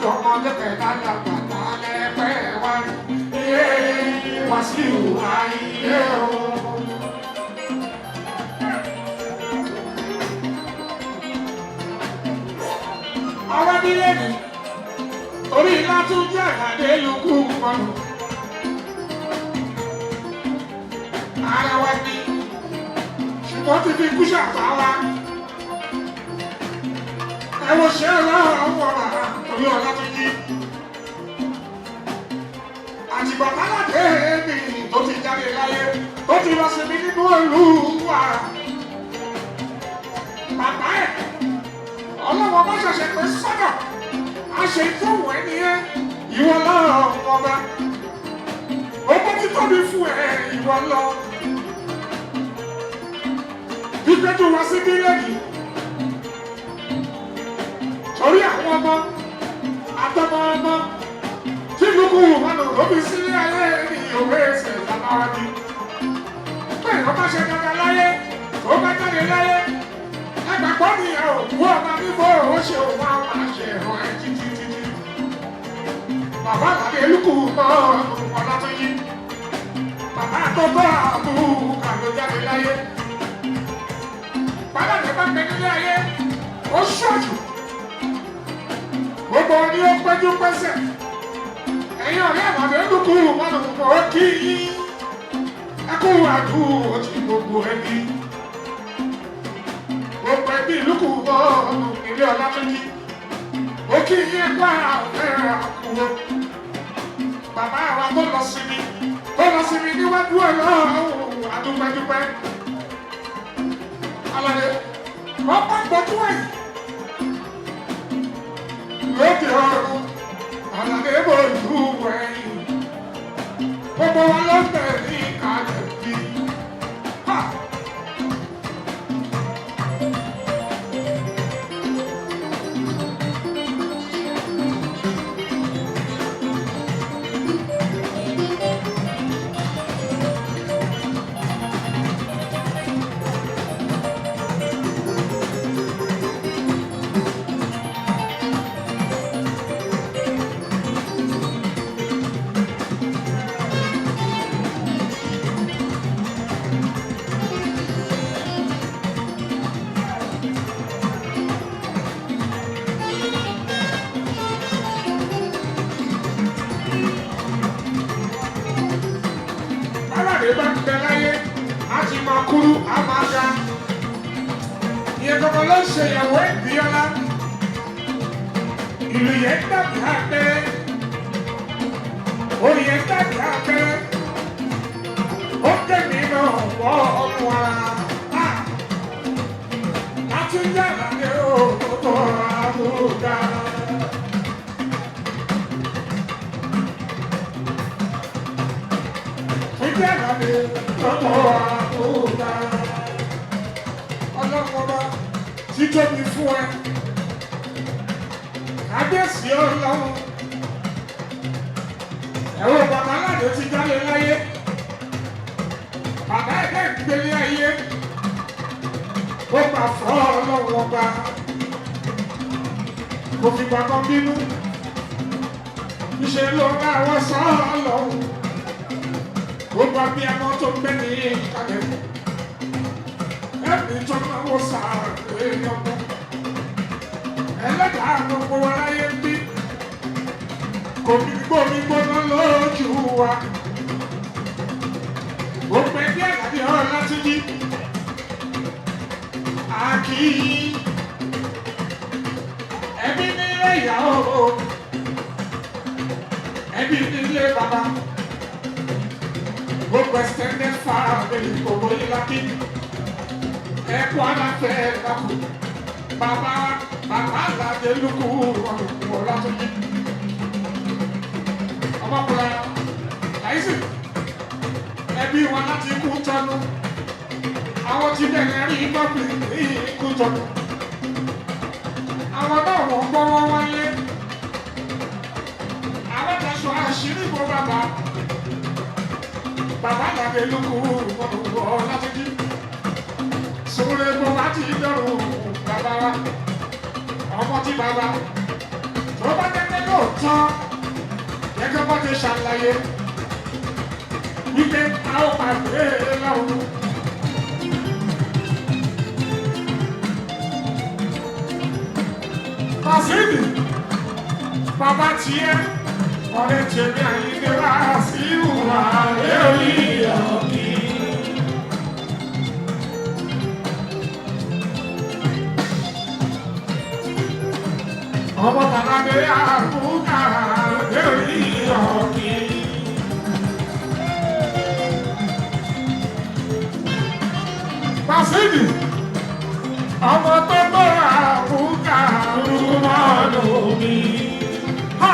Àtọmọdé pẹ̀lú àgbàgbà lẹ́pẹ́ wá. Wàsíù Àyìndé o. Àwọn nílé ni orí Látúnjí Àlàdé lukú mọ́nù. Ara wa ni ṣùgbọ́n ti fi kú ṣàtà wa. Ẹ wo ṣé ọlọ́run ọ̀rọ̀ orí Ọlátúnjí. Àtìgbà tálàdé mi tó ti jáde láyé tó ti lọ sinmi nínú Olúwa. Bàbá ẹ̀ ọlọ́wọ́ bá ṣẹ̀ṣẹ̀ pé sọ́dọ̀ a ṣe tó wẹ̀ nìyẹn ìwọ lọ́rọ̀ ọba. Owó títóbi fún ẹ ìwọ lọ. Gbígbẹ́jú wá sí bílẹ̀dì. Torí àwọn ọmọ àtọmọ ọmọ tí lukú mọ́nà ló fi sílé ayé ní òwe ẹsẹ̀ bàbá ni. Bẹ́ẹ̀ ló bá ṣe dandan láyé, tó bá jáde láyé. Ẹgbàgbọ́ ni ẹ ò kú ọmọ níbo ó ṣe òun àwọn àṣẹ ẹ̀rọ ẹ títí títí. Bàbá àlàdé lukú mọ́ Ọlátúnjí. Bàbá àtọ́tọ́ àbúrò ló jáde láyé. Bàbá rẹ̀ bá bẹ nílé ayé, ó ṣọ́ọ̀jù. Gbogbo ni ó péjú pésẹ̀. Ẹ̀yin ọ̀rẹ́ àlàdé lukú mọ́nà mọ́ kí yín. Ẹ kú àdúró ti gbogbo ẹbí. Gbogbo ẹbí lukú mọ́nà ilé Ọlátúnjí. Ó kí yín ẹgbẹ́ àfẹ́ àkúrò. Bàbá wa tó lọ sinmi, tó lọ sinmi níwájú Ọlọ́run àdúpẹ́dúpẹ́. Alade, wọ́n bá gbọ́dú ẹ̀yìn. Lókè ọ̀run, Alade bójú ẹ̀yìn. Gbogbo wa ló ń bẹ̀ ní ìkàlẹ̀ bí. Ha! Alade bá ń bẹ láyé, a ti máa kúrú, a máa ga. Ìyẹn kankan ló ń ṣe ìyàwó Ìbíọ́lá. Ìlú yẹn dàbí abẹ́rẹ́. Orin yẹn dàbí abẹ́rẹ́. Ó tẹ̀mí náà wọ́ ọmọ ara. Látúnjí Àlàdé òkòtò àbúdá. Túnjí Àlàdé òkòtò àbúdá. Ọlọ́run ọba títóbi fún ẹ. Kábíyèsí ọlọ́run. Ẹ̀rọ bàbá Aládé ti jáde láyé. Bàbá ẹ̀dẹ́ ìgbélé ayé. Ó gbà fọ́ ọlọ́run ọba. Kò fìgbà kan bínú. Ìṣe ló ń bá wọn sọ ọlọ́run. Gbogbo abiyamọ tó ń gbé ní ìkàlẹ̀. Ẹ̀mí tó náwó sáré ọmọ. Ẹlẹ́dàá gbogbo wa láyé ń bí. Kò ní gbómi gbóná lójú wa. Gbogbo ẹbí Àlàdé Ọlátúnjí. Àkì ẹbí nílé ìyàwó. Ẹbí nílé bàbá. Gbogbo extended family gbogbo yín lákì. Ẹ̀kọ́ aláfẹ́ lákù. Bàbá bàbá Àlàdé lukú ọ̀nà Ọlátúnjí. Ọmọkùnrin àìsí ẹbí wọn láti kú tọ́nu. Àwọn tí bẹ̀rẹ̀ rí bọ́ọ̀lù ní kú tọ́nu. Àwọn náà wọ́n gbọ́ wọ́n wáyé. Àwọn aṣọ àṣírí bò bàbá. Bàbá Àlàdé lukú ọ̀nà Ọlátúnjí. Sùúrù bó bá ti dọ̀rùn bàbá wa. Ọmọ tí bàbá Tó bá jẹ́ pé lóòótọ́, gẹ́gẹ́ bá ti ṣàlàyé wípé a ó pàdé lọ́run. Pàṣídì, bàbá tiẹ̀, ọ̀rẹ́ tèmi Àyìndé wá sí ìwà lórí ọ̀kì. Ọmọ bàbá mi àbúkà lórí ọ̀kì. Pàṣídì, ọmọ tó tó àbúkà rúmọ́nù mi. Ha!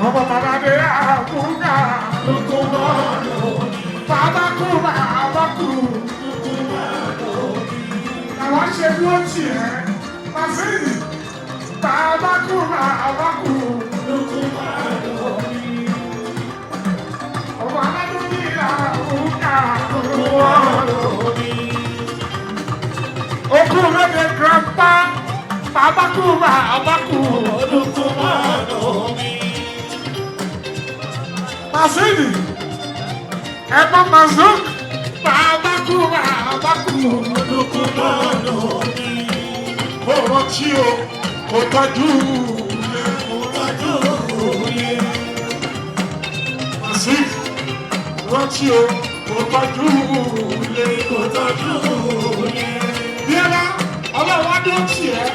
Ọmọ bàbá mi àbúkà rúmọ́nù mi. Bàbá kú, bàbá kú. Àwọn ṣe dúró tì ẹ́. Pàṣídì, bàbá kú, bàbá kú. Ọmọ aládùn ní àbúkà rúmọ́nù mi. Okú lóde grandpa, bàbá kú, bàbá kú. Pàṣídì, ẹ̀gbọ́n Mazuk, bàbá kú, bàbá kú. Kò rántí o, kò tọ́jú ilé. Pàṣídì, rántí o, kò tọ́jú ilé. Bíọ́lá, ọlọ́run á dún tì ẹ́.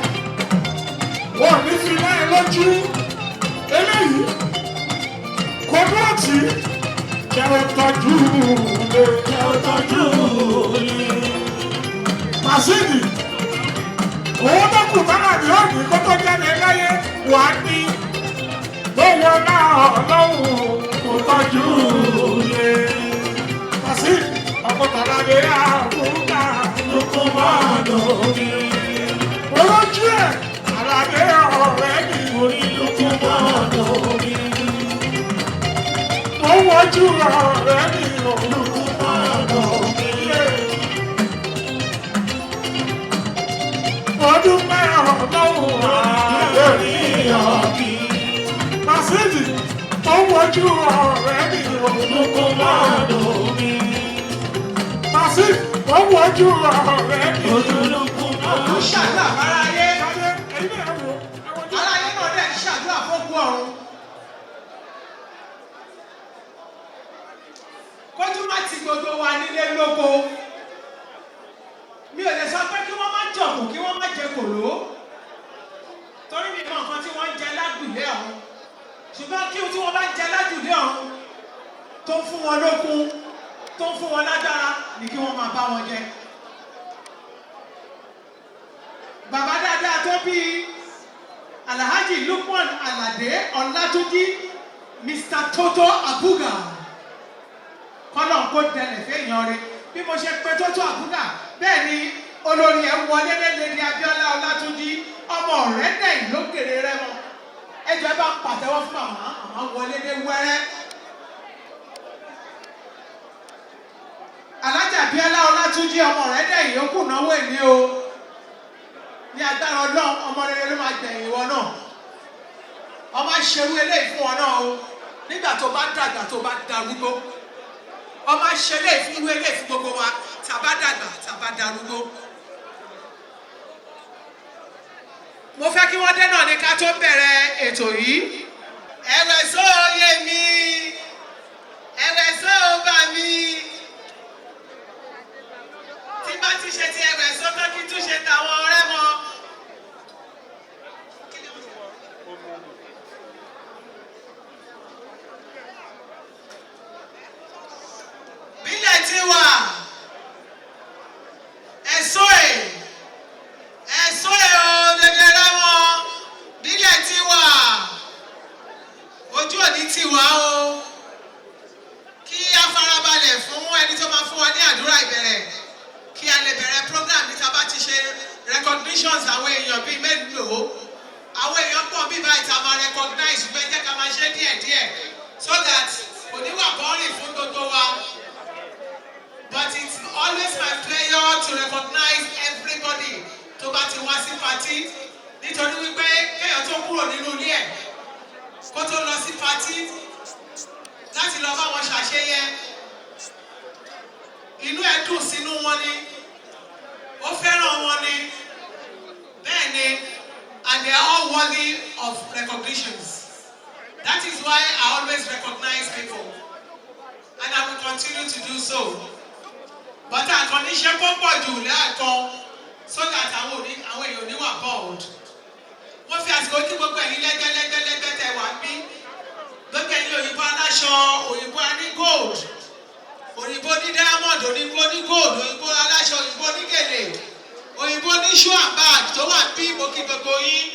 Wọ́n ò ní fi láì lójú. Eléyìí, kò dúró tì í. Jẹ́ ó tọ́jú ilé. Pàṣídì, òun tó kù bára ní òní kó tó jáde láyé wà á ní. Lówó náà ọlọ́run kò tọ́jú ilé. Pàṣídì, ọmọ tàrà lè àbúkà olójú ẹ̀ àlàyé ọ̀rẹ́ mi. Mo wojú ọ̀rẹ́ mi Ọdún mẹ́rin lọ́wọ́ lórí ọ̀kì. Màsídì, mo wojú ọ̀rẹ́ mi. Màsídì, mo wojú ọ̀rẹ́ mi. Òkú ṣàdúrà fáráyé. Ṣadé, ẹ̀yin náà wò, ẹ wojú. Aráyé náà dẹ̀ ń ṣàdúrà fókú ọ̀run. Kójú má ti gbogbo wa nílé lóko. Mi ò lè sọ pé kí wọ́n má jọ̀kùn kí wọ́n má jẹ kòló. Torí mi mọ nǹkan tí wọ́n ń jẹ lájùlé ọ̀run. Ṣùgbọ́n kí ohun tí wọ́n bá ń jẹ lájùlé ọ̀run tó ń fún wọn lókun, tó ń fún wọn lágbára ni kí wọ́n máa bá wọn jẹ. Bàbá dáadáa tó bí Alhaji Lukman Alade Ọlátúnjí, Mr. Toto Abuga, kọ́lọ̀ kó dẹlẹ̀ fẹ́yàn rẹ. Bí mo ṣe pe Toto Abuga, bẹ́ẹ̀ ni olórí ẹ̀ wọlé lẹ́lẹ́dí Abíọ́lá Ọlátúnjí, ọmọ rẹ̀ dẹ̀yìn lókèrè rẹ mọ́. Ẹjọ́ ẹ bá ń pàtẹ́wọ́ fún màmá, màmá wọlé dé wẹ́rẹ́. Alhaji Abíọ́lá Ọlátúnjí, ọmọ rẹ̀ dẹ̀yìn ó kù náwó èmi o. Ní agbára Ọlọ́run, ọmọ rere ló máa gbẹ̀yìn ìwọ náà. Ọmọ aṣerú eléyìí fún ọ náà o. Nígbà tó bá dàgbà, tó bá darúgbó, ọmọ aṣeré eléyìí fún irú eléyìí fún gbogbo wa, tá bá dàgbà, tá bá darúgbó. Mo fẹ́ kí wọ́n dé náà ní ká tó bẹ̀rẹ̀ ètò yìí. Ẹ̀wẹ̀ sóye mi, ẹ̀wẹ̀ sóò bá mi. Tí bá ti ṣe ti ẹ̀wẹ̀ sótó, kí tún ṣe tàwọn ọ̀rẹ́ mọ́. Bílẹ̀ ti wà, ẹ̀sọ́ ẹ̀ ẹ̀sọ́ ẹ̀ o dẹdẹ rẹ́wọ̀n. Bílẹ̀ ti wà, ojú òní ti wà o. Kí a farabalẹ̀ fún ẹni tó máa fún wa ní àdúrà ìbẹ̀rẹ̀, kí a lè bẹ̀rẹ̀ program ní tá a bá ti ṣe recognitions àwọn èèyàn bíi mélòó. Àwọn èèyàn pọ̀ bí báyìí tá a máa recognize, ṣùgbọ́n ẹ jẹ́ ká máa ṣe díẹ̀díẹ̀ so that kò ní wà boring fún gbogbo wa, but it's all always my pleasure to recognize everybody tó bá ti wá sí party, nítorí wípé kéèyàn tó kúrò nínú ilé ẹ̀ kó tó lọ sí party láti lọ bá wọn ṣàṣeyẹ, inú ẹ̀ dùn sínú wọn ni, ó fẹ́ràn wọn ni. Bẹ́ẹ̀ ni, and they are all worthy of recognitions. That is why I always recognize people, and I will continue to do so, but àkànní ṣe kó pọ̀ jù lẹ́ẹ̀kan so that àwọn èèyàn ò ní wà bored. Wọ́n fi àsìkò kí gbogbo ẹ̀yin lẹ́gbẹ́lẹ́gbẹ́lẹ́gbẹ́ tẹ wà bí, gbogbo ẹ̀yin òyìnbó aláṣọ, òyìnbó aní gold, òyìnbó ní diamond, òyìnbó ní gold, òyìnbó aláṣọ, òyìnbó ní gèlè, òyìnbó ní shoe and bag tó wà bí, mo kí gbogbo yín.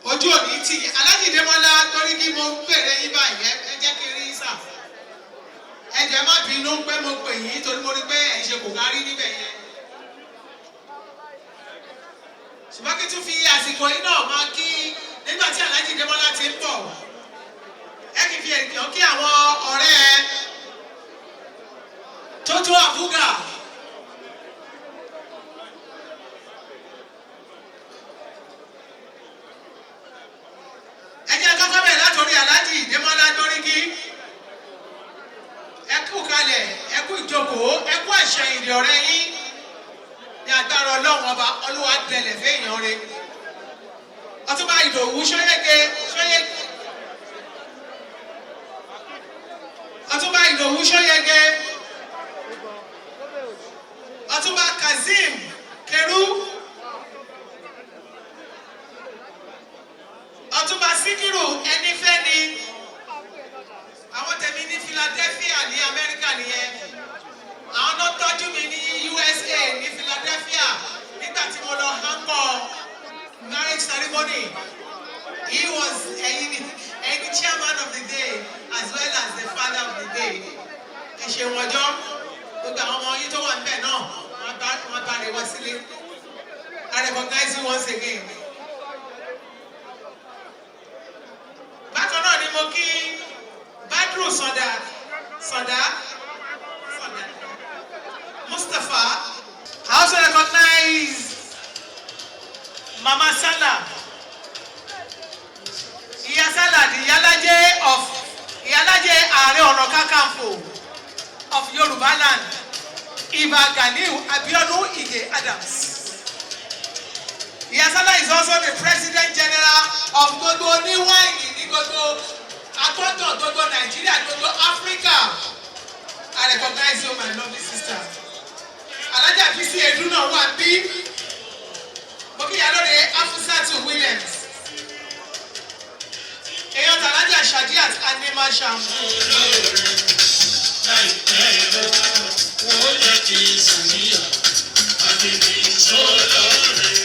Ojú òní tì yín. Alájì Démọ́lá, torí kí mo bèrè yín báyìí, ẹ jẹ́ kí n rí sà. Ẹ jẹ́ má bínú pé mo pè yín, torí mo rí pé ẹ̀ ń ṣe kò kárí níbẹ̀ yẹn, ṣùgbọ́n kí tún fi àsìkò yìí náà máa kí nígbà tí Alájì Démọ́lá ti ń bọ̀, ẹ kì í fi ènìyàn kí àwọn ọ̀rẹ́ Tótó Àbúgà. Ẹ jẹ́ kọ́kọ́ bẹ̀rẹ̀ látòrí Alájì Démọ́lá Gbórígí. Ẹ kú kalẹ̀, ẹ kú ìjókòó, ẹ kú àṣẹyìndì ọ̀rẹ́ yín. Ní agbára Ọlọ́run Ọba, Olúwa dẹlẹ̀ fẹ́yàn rẹ. Ọtúnba Ìdòwú Ṣóyége, Ṣóyége, Ọtúnba Ìdòwú Ṣóyége, Ọtúnba Kazeem Keru, Ọtúnba Síkírù Ẹnifẹ́ni, àwọn tẹ̀mí ní Philadelphia ní Amẹ́ríkà nìyẹn. Àwọn náà tọ́jú mi ní USA ní Philadelphia nígbà tí mo lọ anchor marriage ceremony. He was ẹ̀yin chairman of the day as well as the father of the day. Ẹ ṣeun ọjọ́. Gbogbo àwọn ọmọ yín tó wà níbẹ̀ náà, wọ́n bá rẹ̀ wá sílé. I recognize you once again. Bákan náà ni mo kí Badru Sọdá, Sọdá, Sọdá Mustapha. I also recognize Mama Salah, Ìyá Salah, the Ìyálájé of Ìyálájé Ààrẹ Ọ̀nà Kakanfò of Yorùbá land, Ìbà Ganiu Abiodun Ige Adams. Ìyá Salah is also the President General of gbogbo oníwáìnì ní gbogbo akọ́tọ̀, gbogbo Nàìjíríà, gbogbo Áfíríkà. I recognize you, my lovely sister. Alájà Bísí Edu náà wà bí. Mo kí ìyálóde Afusatu Williams. Èèyàn tàlájà Shadiat Animashaun. Láìpẹ́ lọ́wọ́, wọ́n jẹ́ kí sàníyàn àti ní sọ́lọ́rẹ́.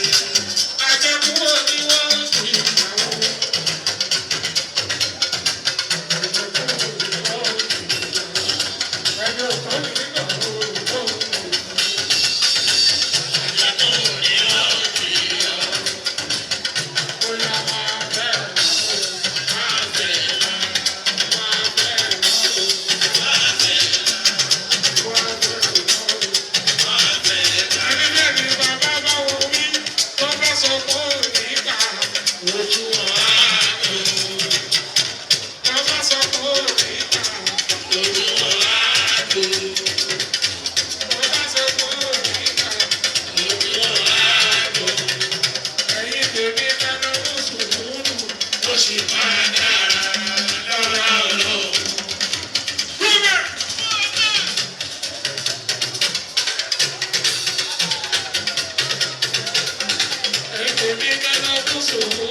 Àjẹkù ni wọ́n fi àwọn. Àjẹkù ni wọ́n fi àwọn. Ẹni òtọ́ ní nígbà wo ló ń lò. Àjẹkù ni wọ́n fi àwọn. Bóyá máa bẹ̀rẹ̀ máa bẹ̀rẹ̀ máa bẹ̀rẹ̀ máa bẹ̀rẹ̀. Ẹni bẹ́ẹ̀ ni bàbá bá wo wí, tó bá sọ pé ó ní gbà, ojú wọn á tó. Tó bá sọ pé ó ní gbà, ojú wọn á tó. Tó bá sọ pé ó ní gbà, ojú wọn á tó. Ẹ̀yin tèmi kaná ó sùúrù, ó sì máa dára lọ́la Ọlọ́run. Gómìnà! Ẹ̀yin kaná ó sùúrù,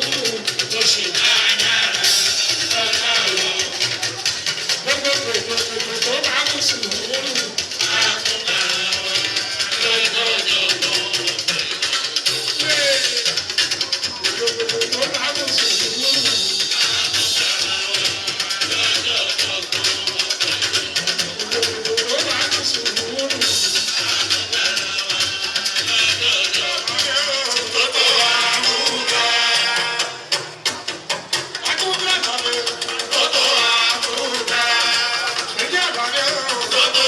ó sì máa dára lọ́la Ọlọ́run. Gbogbo gbogbo tó bá kú sùúrù, á tún máa wá lọ́jọ́ ọjọ́. Gbogbo tó bá kú sùúrù, á tún máa wá lọ́jọ́ ọjọ́. Gbogbo tó bá kú sùúrù, á tún máa wá lọ́jọ́ ọjọ́. Tótó àmúga. Tótó àmúga. Tótó.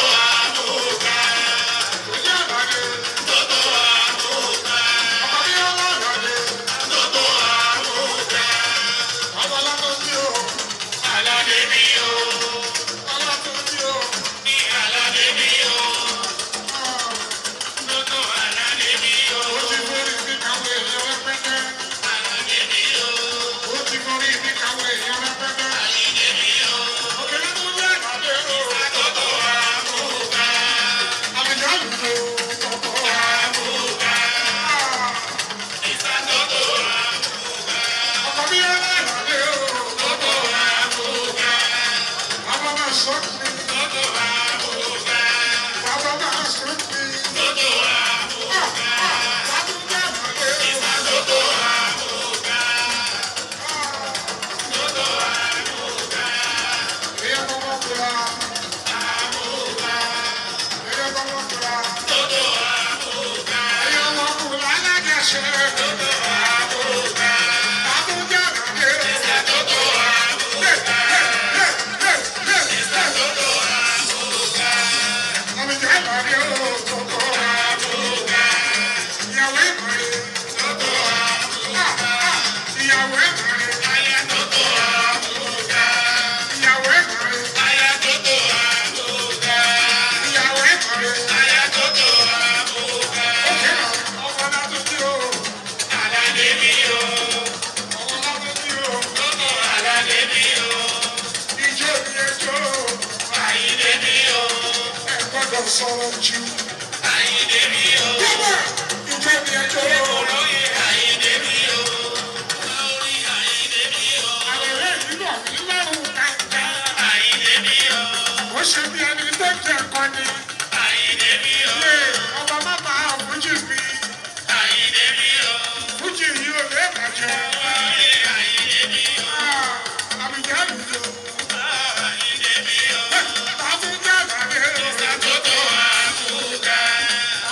Bàbá máa sùn mí. Látúndé àlàdé o. Èyí ọmọ kura. Èyí ọmọ kura. Èyí ọmọ kura alájẹsẹ. Látúndé àlàdé o. Hey, hey, hey, hey, hey. Sọ̀rọ̀ jù. Yẹ́bà ìjọ ni ẹjọ́. Àwẹ̀rẹ̀ ìlú ọ̀mí lọ́rùn kàkà. Ó ṣe bí ẹni tó jẹ nǹkan ni. Ilé ọba má bàa fújì mi. Fújì yìí ò lè bàjẹ́. Àbíjà lùjọ. Àtúnjẹ́ àgbàdé.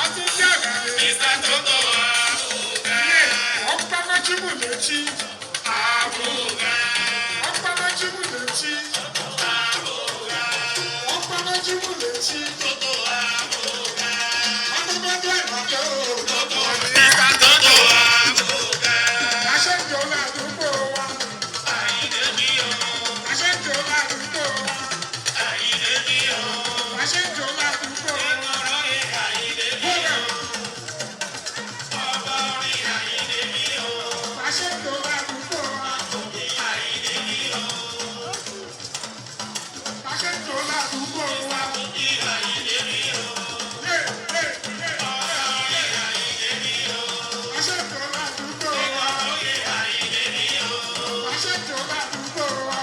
Àtúnjẹ́ àgbàdé. Ilé ọ̀pá májímù létí. Ọ̀pá májímù létí. Ọ̀pá májímù létí. Àtúnjẹ́ àgbàdé o. Aṣẹ́jọ́ ládùúgbò wa. Aṣẹ́jọ́ ládùúgbò wa. Aṣẹ́jọ́ ládùúgbò wa. Bọ́lá. Aṣẹ́jọ́ ládùúgbò wa. Aṣẹ́jọ́ ládùúgbò wa. Yé, yé, yé. Aṣẹ́jọ́ ládùúgbò wa. Aṣẹ́jọ́ ládùúgbò wa.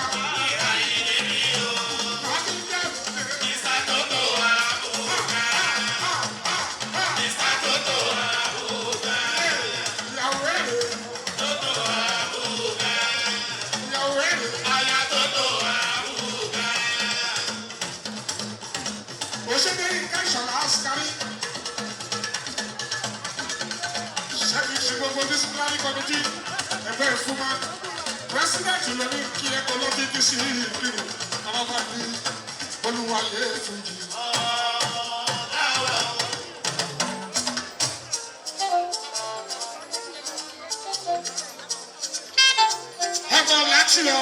Àtúndé. Ìyàwó èrè. Ìyàwó èrè. Òṣèlú Ìkẹ́sọ̀lá Askari. Ṣẹ́gun gbogbo disciplinary committee ẹgbẹ́ ìfúnma. President ló ní kí ẹ̀kọ́ lọ́kìkí sí ìlú. Àwọn bá ní Olúwayé Fújì. Ẹ̀kọ́ láti lọ.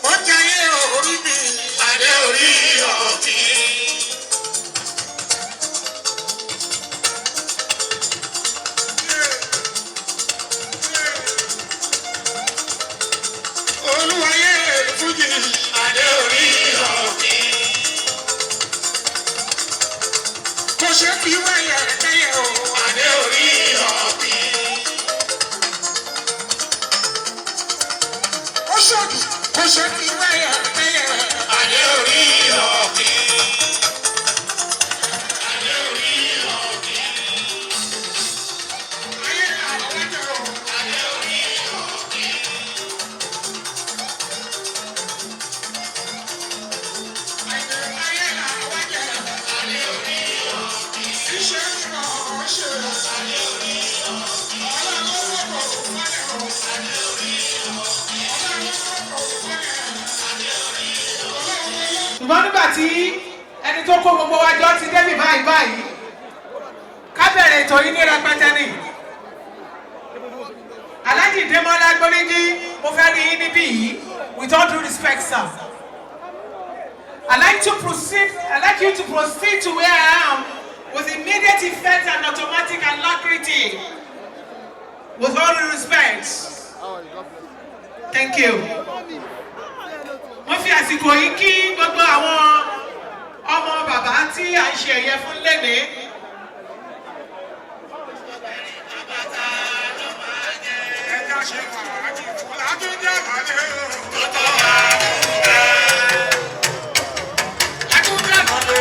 Ó jayé orí mi. Adé orí ọ̀kín. Olúwayé Fújì. Adé orí ọ̀kín. Kò ṣe fi wáyà kẹ́yẹ o. Adé orí ọ̀kín. Ó ṣòdì. Kò ṣe fi wáyà kẹ́yẹ. Adé orí ọ̀kín. Adé orí ọ̀kín. Ayé àwọn ọjọ́ o. Adé orí ọ̀kín. Ayé àwọn ọjọ́. Adé orí ọ̀kín. Iṣẹ́ ìrọ̀ ṣe. Adé orí ọ̀kín. Ọlọ́run ló kọ̀ fọ́lẹ̀ o. Adé orí ọ̀kín. Ọlọ́run ló kọ̀ fọ́lẹ̀. Adé orí ọ̀kín. Ọlọ́run ló Ṣùgbọ́n nígbà tí ẹni tó kó gbogbo wa jọ ti débì báyìí báyìí, ká bẹ̀rẹ̀ ètò yìí ní rẹpẹtẹ ni. Alhaji Demola Gbóríjí, mo fẹ́ rí yín níbí yìí, with all due respect, sir. I'd like you to proceed to where I am with immediate effect and automatic alacrity. With all due respect. Thank you. Wọ́n fi àsìkò yìí kí gbogbo àwọn ọmọ bàbá tí à ń ṣe ẹ̀yẹ fún lénìí. ṣe fàájì Ọlátúnjí Àlàdé o. Tótó Àbúgà. Látúnjí Àlàdé.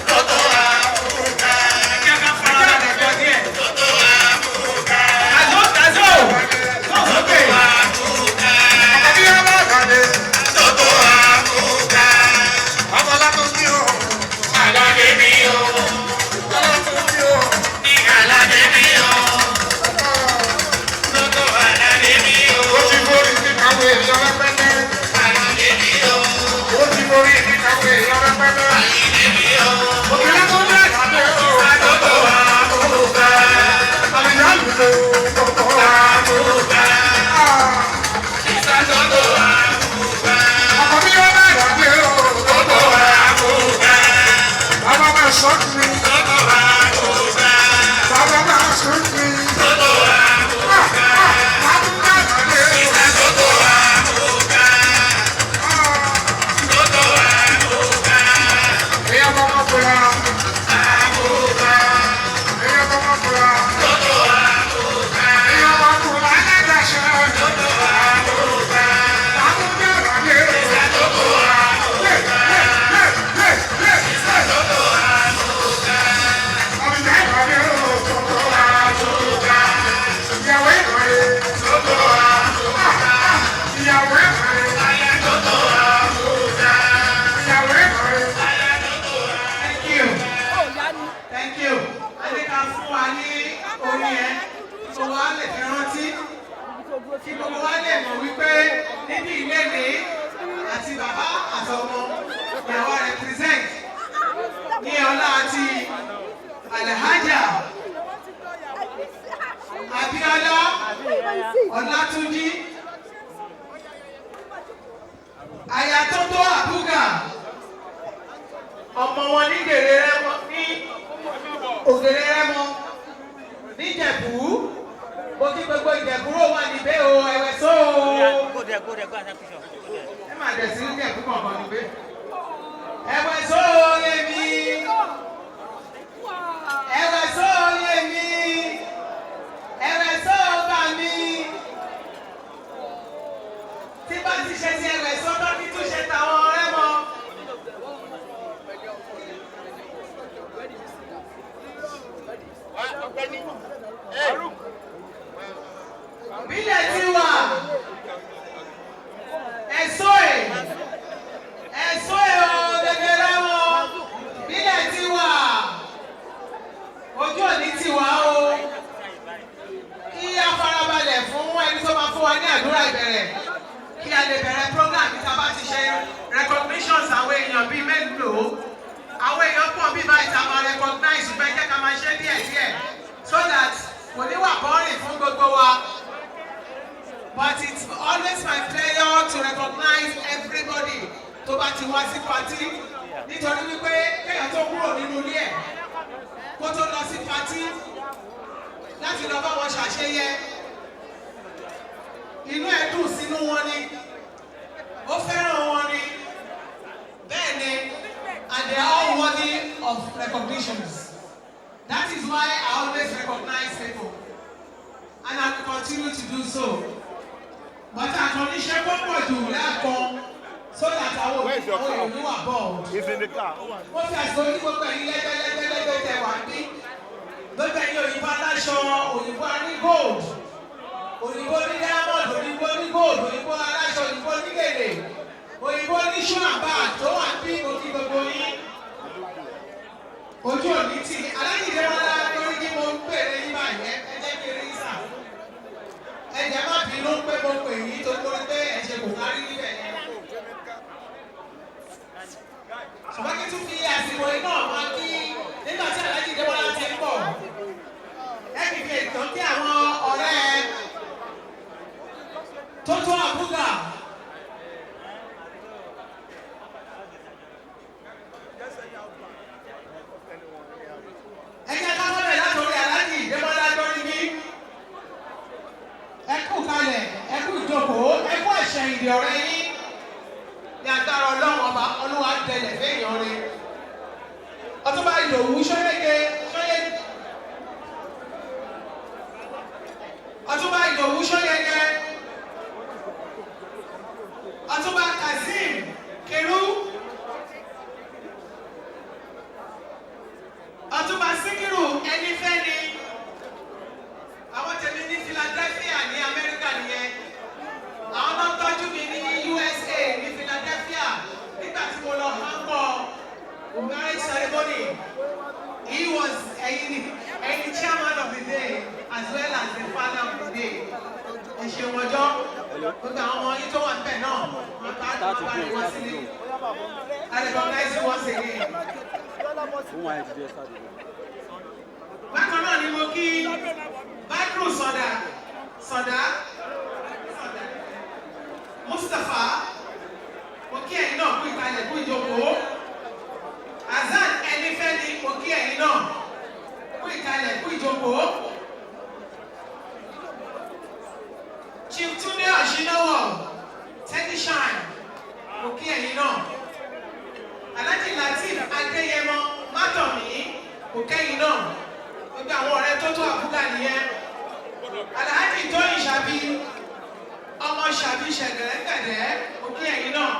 Tótó Àbúgà. Ẹ jẹ́ ká farabalẹ̀ gbọ́ díẹ̀. Tótó Àbúgà. Kàzó kàzó. Kó sókè. Àbúgà. Àkàbí Àlàdé. Tótó Àbúgà. Ọmọ Látúnjí o. Àlàdé mi o. Látúnjí o. Ní Àlàdé mi o. Tótó Àlàdé mi o. Ó ti borí ní kàwé èèyàn rẹpẹtẹ. Àlàdé mi o. Ó ti borí ní kàwé èèyàn rẹpẹtẹ. Àlàdé mi o. Òkè Látúnjí Àlàdé o. Tótó Àbúgà. Àlùyá lùlọ. Tótó Àbúgà. Tótó Àbúgà. Àkàbí Àlàdé o. Tótó Àbúgà. Bàbá máa sọ kiri. Tótó Àbúgà. Bàbá máa sọ kiri. Tótó Àbúgà. Látúnjí Àlàdé o. Tótó Àbúgà. Tótó Àbúgà. Èèyàn bá wọn kura. Àbúgà. Èèyàn bá wọn kura. Tótó Àbúgà. Èèyàn bá kura alágbàṣẹ. Tótó Àbúgà. Látúnjí Àlàdé o. Tótó Àbúgà. Lé, lé, lé, lé, lé. Tótó Àbúgà. Àlùyá Àlàdé o. Tótó Àbúgà. Ìyàwó ìrọ̀lẹ́. Tótó Àbúgà. Ìyàwó ìrọ̀lẹ́. Aya Tótó Àbúgà. Ìyàwó ìrọ̀lẹ́. Aya Tótó Thank you. Thank you. A ní ká fún wa ní orin ẹ kí gbogbo wa lè fi rántí. Kí gbogbo wa lè mọ̀ wípé níbi ilé ní àti bàbá àtọmọ ìyàwó represent ní ọlá àti Alhaja Abíọ́lá Ọlátúnjí Aya Tótó Àbúgà ọmọ wọn ní gèrè rẹmọ ní ògèrè rẹmọ níjẹ̀bú mo kí gbogbo ìjẹ̀bú rò wà níbẹ̀ o ẹ̀wẹ̀ só o Go there, go there, go and take picture. Go there. ẹ má dẹ̀ sí níjẹ̀bú kọ̀ọ̀kan níbẹ̀ ẹ̀wẹ̀ só o yẹmi ẹ̀wẹ̀ só o yẹmi ẹ̀wẹ̀ só o bà mí tí bá ti ṣe ti ẹ̀wẹ̀ só tó kí tún ṣe tàwọn ọ̀rẹ́ mọ́. Bílẹ̀ ti wà, ẹ̀sọ́ ẹ̀, ẹ̀sọ́ ẹ̀ o gẹ́gẹ́rẹ́ wọn, bílẹ̀ ti wà, ojú òní ti wà o. Kí a farabalẹ̀ fún ẹni tó máa fún wa ní àdúrà ìbẹ̀rẹ̀, kí a lè bẹ̀rẹ̀ program tí a bá ti ṣe recognitions àwọn èèyàn bíi mélòó. Àwọn èèyàn pọ̀ bí báyìí tá a máa recognize ṣùgbọ́n ẹ jẹ́ ká máa ṣe díẹ̀díẹ̀ so that kò ní wà boring fún gbogbo wa. But it's always my pleasure to recognize everybody tó bá ti wá sí party nítorí wípé kéèyàn tó kúrò nínú ilé ẹ̀ kó tó lọ sí party láti lọ bá wọn ṣàṣeyẹ inú ẹ̀ dùn sínú wọn ni ó fẹ́ràn wọn ni bẹ́ẹ̀ ni and they are all worthy of recognitions. That is why I always recognize people and I will continue to do so. But àkànníṣe pọ́pọ̀ jù lẹ́ẹ̀kan so that àwọn Where's your òbí car? àwọn èèyàn wà bored. It's in the car. Wọ́n fi àsìkò ní gbogbo ẹ̀yin lẹ́gbẹ́lẹ́gbẹ́lẹ́gbẹ́ tẹ wà bí. Gbogbo ẹ̀yin òyìnbó aláṣọ, òyìnbó aní gold, òyìnbó ní diamond, òyìnbó ní gold, òyìnbó aláṣọ, òyìnbó ní gèlè, òyìnbó ní shoe and bag tó wà bí mo kí gbogbo yín. Ojú òní tì í, aláìní wọn lá lórí kí mo ń pèrè yín báyìí, ẹ jẹ́ kí n rí sà. Ẹ jẹ́ má bínú pé mo pè yín tó kórí pé ẹ ṣe kò kárí níbẹ̀ yẹn. Ṣùgbọ́n kí tún fi àsìkò iná máa kí nígbà tí Alhaji Débọ́lá ti ń bọ̀. Ẹ kì í fi ìtàn kí àwọn ọ̀rẹ́ Tótó Àbúgà. Ẹ jẹ́ ká bọ́lẹ̀ látòrí Alhaji Débọ́lá Dọ́ríbí. Ẹ kú kalẹ̀, ẹ kú ìjókòó, ẹ kú ẹ̀ṣẹ̀ ìdè ọ̀rẹ́ yín. Ní agbára Ọlọ́run ọba, Olúwa dẹlẹ̀ fẹ́yàn rẹ̀. Ọtúnba Ìdòwú Ṣóyége Ṣóyé. Ọtúnba Ìdòwú Ṣóyége. Ẹ ṣeun ọjọ́. Gbogbo àwọn ọmọ yín tó wà níbẹ̀ náà, wọ́n bá rí wá sílé. I recognize you once again. Bákan náà ni mo kí Badru Sọ̀dà Sọ̀dà Sọ̀dà Mustapha, mo kí ẹ̀yin náà kú ìkàlẹ̀, kú ìjókòó. Azan Ẹnifẹ́ni, mo kí ẹ̀yin náà kú ìkàlẹ̀, kú ìjókòó. Chief Tunde Ọ̀ṣináwọ̀ Teddy Shine, mo kí ẹ̀yin náà. Alhaji Lateef Adéyẹmọ Mátọ̀mí, mo kẹ́yìn náà. Gbogbo àwọn ọ̀rẹ́ tó tó àbúgà nìyẹn. Alhaji Tóyìn Ṣàbí, ọmọ Ṣàbí Ṣẹ̀gẹ̀rẹ́gẹ̀dẹ́, mo kí ẹ̀yin náà.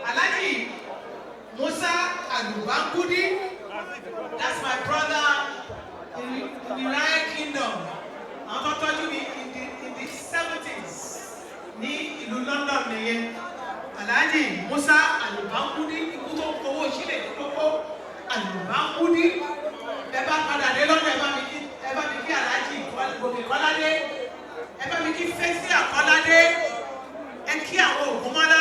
Alhaji Musa Alubankudi, that's my brother in the United Kingdom. Àwọn tó tọ́jú mi in the 70s ní ìlú London nìyẹn. Alhaji Musa Alubankudi, ikú tó ń kówó sílẹ̀ ní kókó Alubankudi. Ẹ bá padà dé lọ́dọ̀, ẹ bá mi kí Alhaji Gòkè Kọ́ládé, ẹ bá mi kí Fẹ́síà Kọ́ládé, ẹ kí àwọn Ògúnmọ́lá,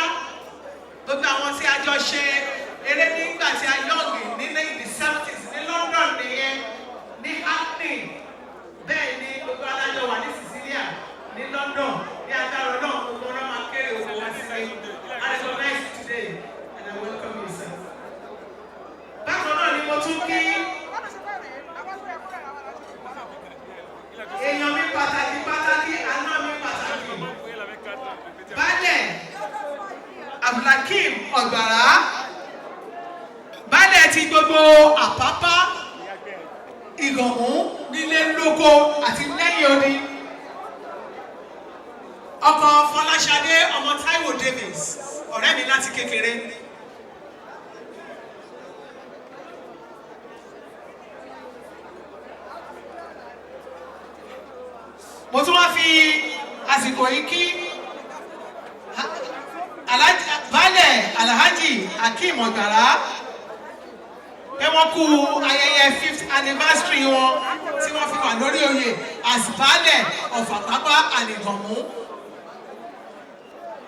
gbogbo àwọn tí a jọ ṣe eré nígbà tí a young ní the 70s ní London nìyẹn, ní Hackney. Bẹ́ẹ̀ ni gbogbo alájọ wà ní Sicilia ní London. Ní agbára náà, gbogbo ọ̀rọ̀ máa kéré òkú wá sílé. I recognize you today and I welcome you, sir. Bákan náà ni mo tún kí èèyàn mi pàtàkì pàtàkì, àná mi pàtàkì, Baálẹ̀ Abdulhakeem Ọ̀gbàrá, baálẹ̀ ti gbogbo Àpápá, Ìgànmú, nílé lóko àti lẹ́yìn odi, ọkọ Fọláṣadé ọmọ Táíwò Davis, ọ̀rẹ́ mi láti kékeré. Mo tún wá fi àsìkò yìí kí Baálẹ̀ Alhaji Akeem Ọ̀gbàrá pé wọ́n kú ayẹyẹ fifth anniversary wọn tí wọ́n fi wà lórí oyè as Baálẹ̀ of Àpápá and Ìgànmú.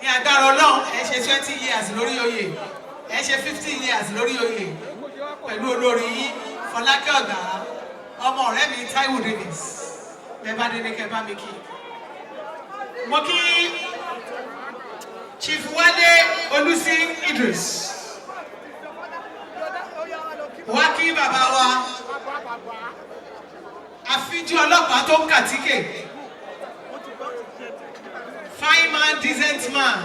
Ní agbára Ọlọ́run, ẹ ṣe 20 years lórí oyè, ẹ ṣe 50 years lórí oyè pẹ̀lú olórí yín Fọlákẹ́ Ọ̀gbàrá, ọmọ ọ̀rẹ́ mi Táíwò Davis. Bẹ́ẹ̀ bá délé, kẹ́ bá mi kí. Mo kí Chief Wálé Olùsí Idris. Wá kí bàbá wa àfíjú ọlọ́pàá tó ń kàtíkè, fine man, decent man,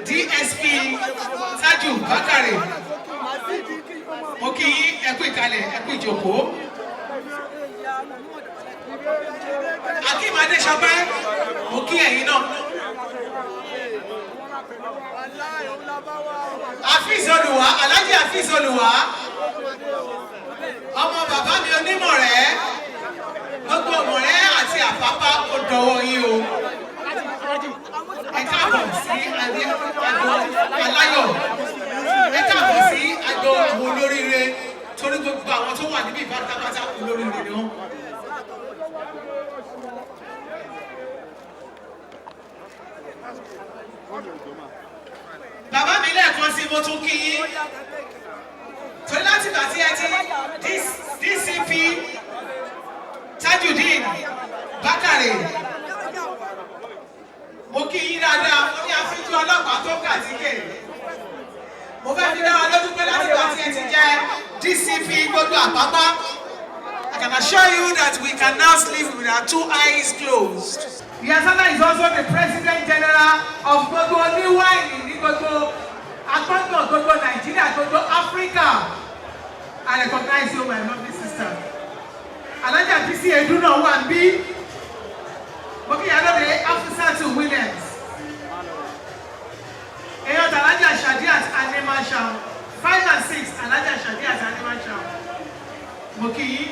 DSP Tájù Bákàrè, mo kí yín, ẹ kú ìkàlẹ̀, ẹ kú ìjókòó. Akeem Adéṣọpẹ́, mo kí ẹ̀yin náà. Afeez Olùwà, Alhaji Afeez Olùwà, ọmọ bàbá mi onímọ̀rẹ́, gbogbo ọmọrẹ́ àti Àpápá, ó dọwọ́ yín o. Ẹ káàbọ̀ sí àgọ́ aláyọ̀, ẹ káàbọ̀ sí àgọ́ àwọn olóríire, torí gbogbo àwọn tó wà níbí pátápátá, olóríire ni wọ́n. Bàbá mi, lẹ́ẹ̀kan sí, mo tún kí yín, torí láti ìgbà tí ẹ ti DCP Tajudeen Bákàrè, mo kí yín dáadáa. Mo ní àfíjú ọlọ́pàá tó kàtíkè. Mo fẹ́ fi dá wa lójú pé láti ìgbà tí ẹ ti jẹ́ DCP gbogbo Àpápá, I can assure you that we can now sleep with our two eyes closed. Ìyá is also the President General of gbogbo oníwáìnì ní gbogbo agbọ́ngàn, gbogbo Nàìjíríà, gbogbo Áfíríkà. I recognize you, my lovely sister. Alhaja Bisi Edu náà wà níbí. Mo kí ìyálóde Afusatu Williams. Èèyàn Alhaja Shadiat Animashaun, five and six, Alhaja Shadiat Animashaun. Mo kí yín.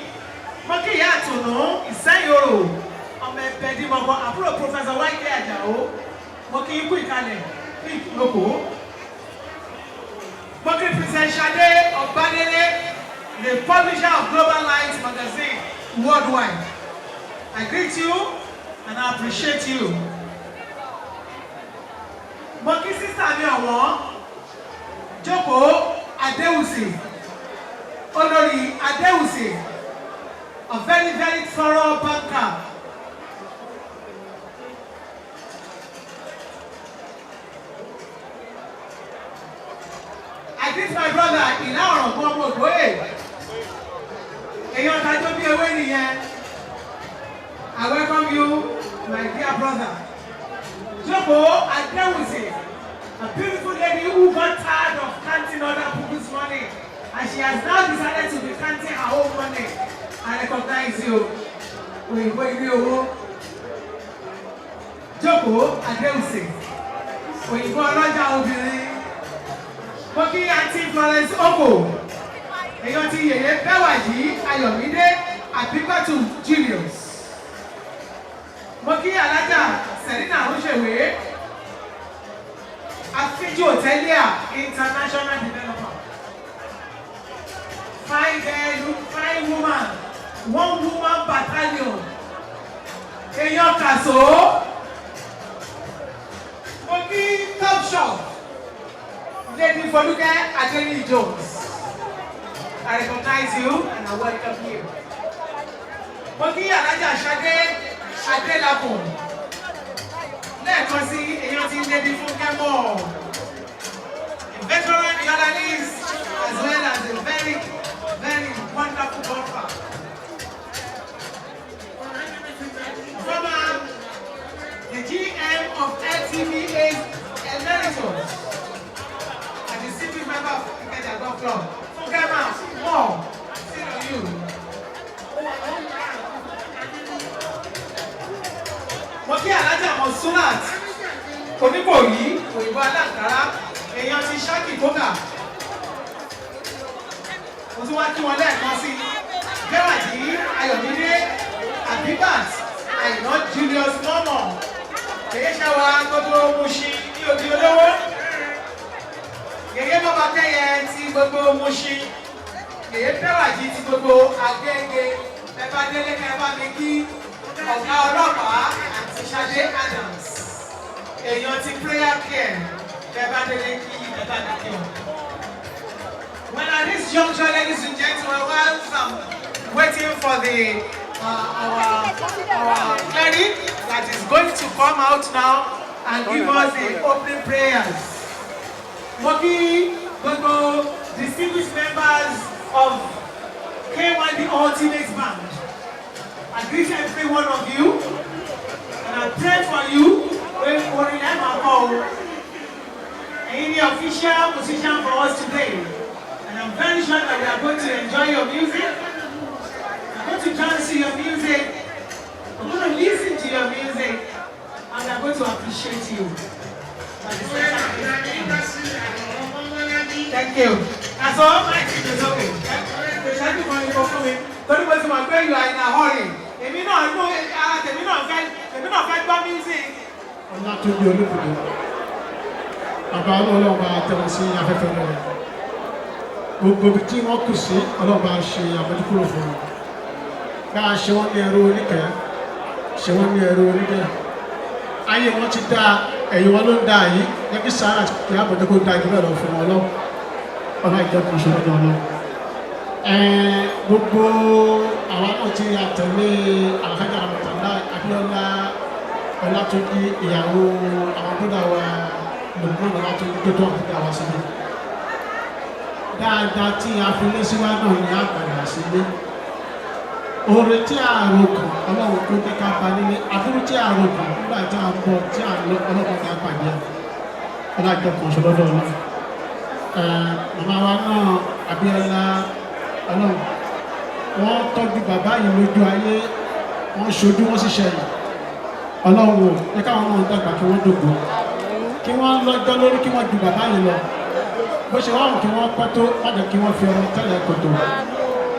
Mo kí ìyá àtùnú Ìsẹ́yìn Orò, ọmọ ẹgbẹ́ dímọ̀gbọ́, àbúrò Professor Wáyé Àjàó. Mo kí yín kú ìkàlẹ̀, kú ìlókòó. Mo kí Princess Shade Ọ̀bádélé, the publisher of Global Lines magazine worldwide. I greet you. and I appreciate you. Mo kí sister mi ọ̀wọ́n, Jókòó Adéwùsì, Olórí Adéwùsì, a very, very thorough banker. I greet my brother Ìlà Ọ̀ràngún ọmọ Ògbóyè. Èèyàn tajọ́ bí ewé nìyẹn. I welcome you, my dear brother. Jókòó Adéwùsì, a beautiful lady who got tired of counting other people's money and she has now decided to be counting her own money. I recognize you. Òyìnbó ilé owó. Jókòó Adéwùsì, òyìnbó ọlọ́jà obìnrin. Mo kí Aunty Florence Oko, èèyàn ti Yèyé Bẹ́wàjì Ayọ̀mídé Àbíbátù Julius. Mo kí Alájà Selina Oṣèwé, Afíjú Hotelier International Developer. Fine girl, fine woman, one woman battalion. Èèyàn Kàṣó. Mo kí Top Shop, Lady Foluke Adeniyi Jones. I recognize you and I welcome you. Mo kí Alájà Ṣadé Adélakùn. Lẹ́ẹ̀kan sí, èèyàn ti Lady Fúnkẹ́ Mọ̀. A veteran journalist as well as a very, very wonderful golfer. Former the GM of LTVA Emeritus and the civic member of Ikeja Golf Club. Fúnkẹ́ Ma, more still on you. Mo kí Alájà Monsurat Oníkòyí, òyìnbó aláǹkárá, èèyàn ti Ṣákì Kókà. Mo tún wá kí wọn lẹ́ẹ̀kan sí. Bẹ́wàjì Ayọ̀mídé Abibat Àìná Julius Mọ́mọ́. Èyí ṣe wa gbogbo Mushin ní odi olówó. Yèyé bàbá kẹ́yẹ ti gbogbo Mushin. Yèyé Bẹ́wàjì ti gbogbo Agége. Ẹ bá délé kẹ́ ẹ bá mi kí ọ̀gá ọlọ́pàá àti Ṣadé Adams. Èèyàn ti prayer care. Ẹ bá délé kí ẹ bá mi kí wọn. Well, at this juncture, ladies and gentlemen, whilst I'm waiting for the our cleric that is going to come out now and give us the opening prayers. Mo kí gbogbo distinguished members of K1 The Ultimate Band. I greet every one of you and I pray for you. Pé orin ẹ̀ máa kọ́ o. Ẹ̀yin ni official musician for us today. And I'm very sure that we are going to enjoy your music. We're going to dance to your music. We're going to listen to your music. And we are going to appreciate you. By the special grace of God. Thank you. And so, my team is okay. Ìṣẹ́jú kan ni kò fún mi. Torí mo ti mọ̀ pé you are in a hurry. Èmi náà nú ara tèmi náà fẹ́, èmi náà fẹ́ gbọ́ music. Ọlátúnjí Olúbùdó, bàbá, Ọlọ́run bá tẹ̀wọ́n sí afẹ́fẹ́ rẹ̀. Gbogbo ibi tí wọ́n kù sí, Ọlọ́run bá ṣe àmójúkúrò fún wọn. Bá a ṣe wọ́n ní ẹrú oníkẹ́, ṣe wọ́n ní ẹrú oníkẹ́. Ayé wọn ti dá, ẹ̀yìn wọn ló ń dá yìí. Jẹ́ kí sára kí àbọ̀dé kó da jù bẹ́ẹ̀ lọ fún wọn lọ. Ọlá ìjọba ṣe lọ́dọ̀ ọlọ́. Gbogbo àwa náà ti àtẹ̀lé Alhaja Ramọ̀tàlá Abíọ́lá Ọlátúnjí, ìyàwó àwọn bọ́dà wa Lukman Ọlátúnjí tó tó àbúdá wa sílé. Dáadáa tí a fi lé síwá náà ní àgbàdà sílé. Oore tí a rò kàn, Ọlọ́run kó jẹ́ ká ba nílé. Aburú tí a rò kàn nígbà tí a ń bọ̀, tí a ń lọ, Ọlọ́run ká pàdé ẹ̀. Ọlájọ kan ṣe lọ́dọ̀ Ọlọ́run. Màmá wa náà Abíọ́lá, Ọlọ́run, wọ́n tọ́jú bàbá yìí lójú ayé, wọ́n ṣojú, wọ́n sì ṣẹ̀yìn. Ọlọ́run ò ní káwọn náà dàgbà, kí wọ́n dògbò, kí wọ́n lọ́jọ́ lórí, kí wọ́n ju bàbá yìí lọ. Bó ṣe wọ́n kí wọ́n pẹ́ tó, má jẹ́ kí wọ́n fi ọmọ tẹ́lẹ̀ kòtò,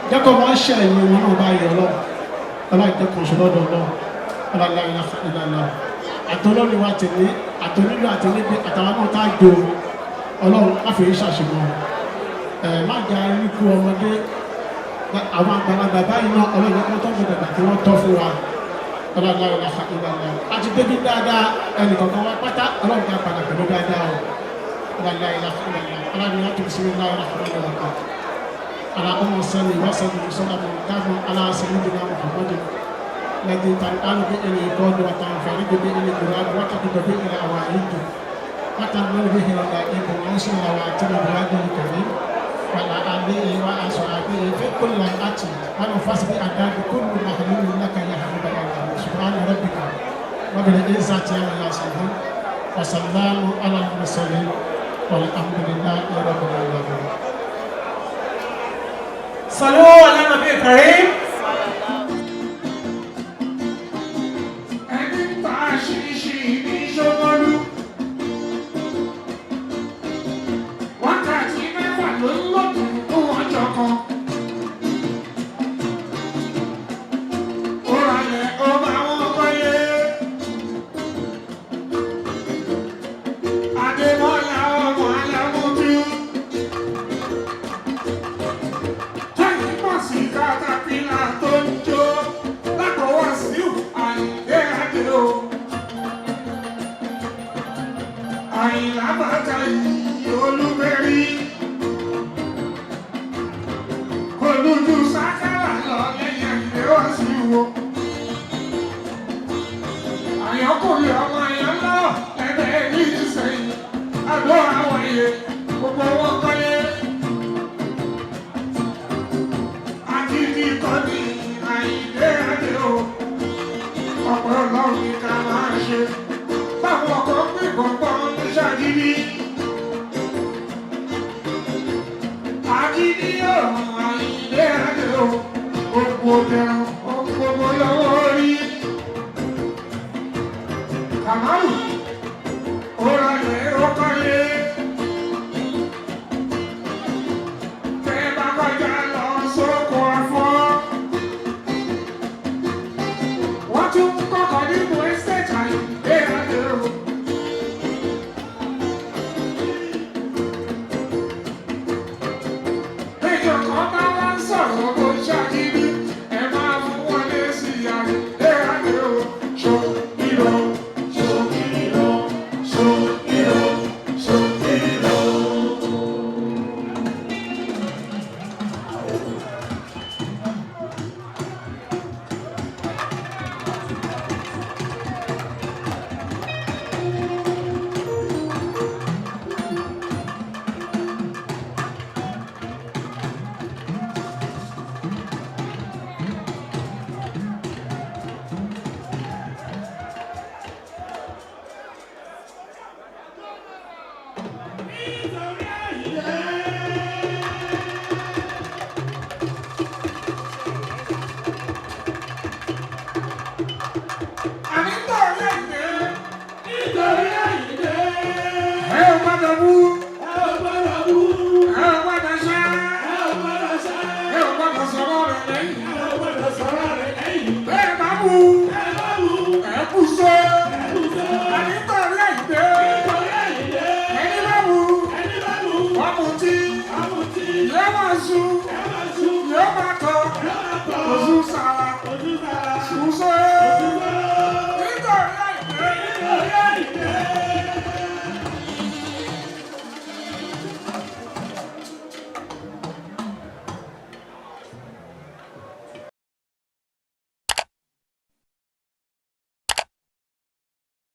jẹ́ kó wọ́n ṣẹ̀yìn wọn náà bá yọ. Ọlọ́run, Ọlọ́run jẹ́ kan ṣe lọ́dọ̀ Ọlọ́run. Ọlọ́run ìlànà àtọ́lọ́ni wa tèmi, àtọ́nílò, àtọ́níbi, àtàwọn náà tá a jò, Ọlọ́run má fi ṣàṣìmọ́ ẹ̀, má jẹ́ àríkú ọmọdé. Àwọn àgbàlagbà báyìí náà, Ọlọ́run jẹ́ kí wọ́n tọ́ dàgbà, kí wọ́n tọ́ fún wa. Ọlọ́run la ìlànà àti débi dáadáa ẹnì kọ̀ọ̀kan wá pátá Ọlọ́run dá padà pẹ̀lú dáadáa o. Ọlọ́run la ìlànà Ọlọ́run yàtọ̀ sí mi láyé ọ̀rọ̀ kan. اللهم صل وسلم وسلم على سيدنا محمد الذي تنقل به العقاد وتنفرج به الكراب وتقض به الأوائد وتنور به الغائب وانصر رواتب بوجه الكريم وعلى آله وأصحابه في كل وقت ونفس بأداب كل مخلوق لك يا حبيب الله. سبحان ربك رب العزة عما يصفون وسلام على المرسلين والحمد لله رب العالمين. صلوا على النبي الكريم. Ẹni ń ta ṣíṣí ní Ṣómólú. Wákàtí 6 ló ń lò fún ọjọ́ kan. Ó ralẹ̀ ó bá wọn kọ́lé. Adémọ́lá ọmọ Alámútú. Tẹ́yìn mọ̀ sí katapila tó ń jó lágbọ̀wọ́ sí Àyìndé Adé o. Àyìnlá bàtà yìí olúbẹ̀rí. Olújú sákàrà lọ lẹ́yìn Àyìndé wá sí wo. Àyànkùnrin ọmọ àyàn lọ ẹgbẹ́ ní ìsẹ̀yìn. Àdó àwọn iye gbogbo wọn kọ́lé. Akíní kọ́ ní Àyìndé Adé o. Ọ̀pọ̀ Ọlọ́run ní ká máa ṣe. Báwọn ọkọ̀ ń gbìbọn pọ́n ní ṣàgídí. Akíní ọ̀run Àyìndé Adé o. Gbogbo dẹrùn, gbogbo lọ́wọ́.